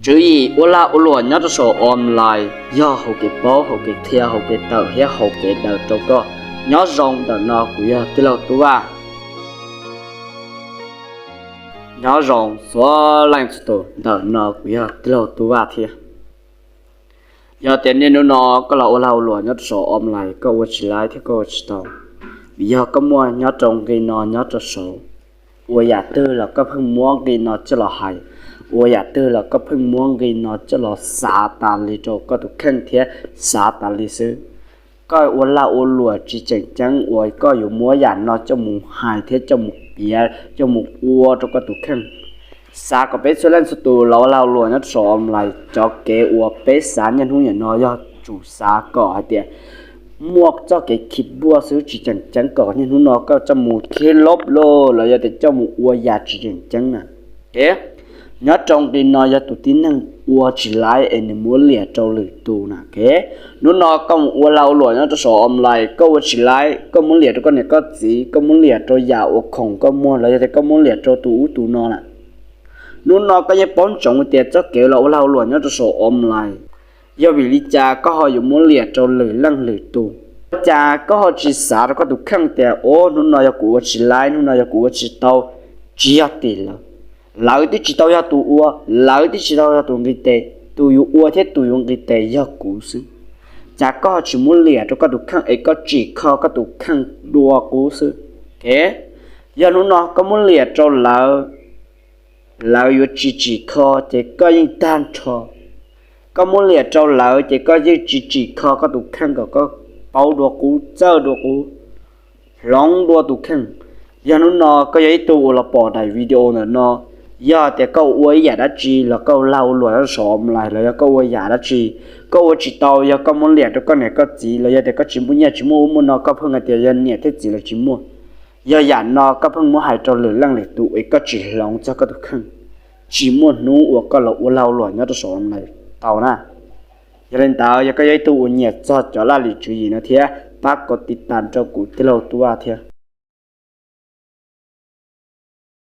Tswv yim ua lag ua luam nyob rau saum online yog hauv kev paub, hauv kev qhia, hauv kev tawm thiab hauv kev daws rau koj. Nyob zoo ntawm no kuv yog tij laug Tub Vaj. Nyob zoo txhua leej txhua tus, ntawm no kuv yog tij laug Tub Vaj thiab. Yog tias niaj hnub no koj los ua lag ua luam nyob rau saum online, koj ua tsis laib thiab koj ua tsis tau, vim yog koj muaj nyob rau nqi no nyob rau saud. Ua yam twg los koj pheej muab nqi no coj los hais, ua yam twg los koj pheej muab nqi no coj los xav tas li rau koj tus kheej thiab xav tas li xwb. Koj ua lag ua luam tsis tseem ceeb uas koj yuav muab yam no coj mus hais thiab coj mus piav coj mus ua rau koj tus kheej. Xav kom peb txhua leej txhua tus los ua lag ua luam nyob rau saum online, cov kev uas peb xav niaj hnub niam no yog tsum xav kom hais tias muaj txoj kev khi npuaj xwb, tsis tseem ceeb kom niaj hnub no koj coj mus khi loj loj los yog tias coj mus ua yam tsis tseem ceeb na. Nyob rau nqi no yog tus tib neeg ua tsis laib es nws muab liam rau lwm tus na. Hnub no koj mus ua lag ua luam nyob rau saum online, koj ua tsis laib, koj muab liam rau koj niam koj txiv, koj muab liam rau yam uas khoom koj muag los yog tias koj muab liam rau tus ub tus no na. Hnub no koj yeej paub ntsoov tias txoj kev los ua lag ua luam nyob rau saum online, yog vim li cas koj ho yuav muab liam rau lwm leej lwm tus? Ua cas koj ho tsis xav rau koj tus kheej tias, o, hnub no yog kuv ua tsis laib, hnub no yog kuv ua tsis tau? Tsis yog tim lawv. Lawv twb tsis tau yog tus ua, lawv twb tsis tau yog tus nqis tes. Tus yuav ua thiab tus yuav nqis tes yog kuv xwb. Cas koj ho tsis muab liam rau koj tus kheej es koj tsim kho koj tus kheej dua qub xwb? Yog hnub no koj muab liam rau lawv, lawv yuav tsis tsim kho ces koj yeej tag nrho. Koj muab liam rau lawv ces koj yeej tsis tsim kho koj tus kheej kom koj paub dua qub, txawj dua qub, hloov dua tus kheej. Yog hnub no koj yog ib tug uas los pom daim video ntawm no, yog tias koj ua ib yam dab tsi los koj lag ua luam nyob saum online los yog koj ua yam dab tsi, koj ua tsis tau, yog koj muab liam rau koj niam koj txiv los yog tias koj tsis muaj nyiaj tsis muaj ub muaj no, koj pheej hais tias yog niam thiab txiv lawv tsis muaj. Yog yam no koj pheej muab hais rau lwm leej lwm tus es koj tsis hloov txog koj tus kheej, tsis muaj hnub uas koj los ua lag ua luam nyob rau saum online tau na. Yog li ntawd yog koj yog ib tug uas nyiam txog cov laj lim tswv yim no thiab, pab kov tiv tas rau kuv tij laug Tub Vaj thiab.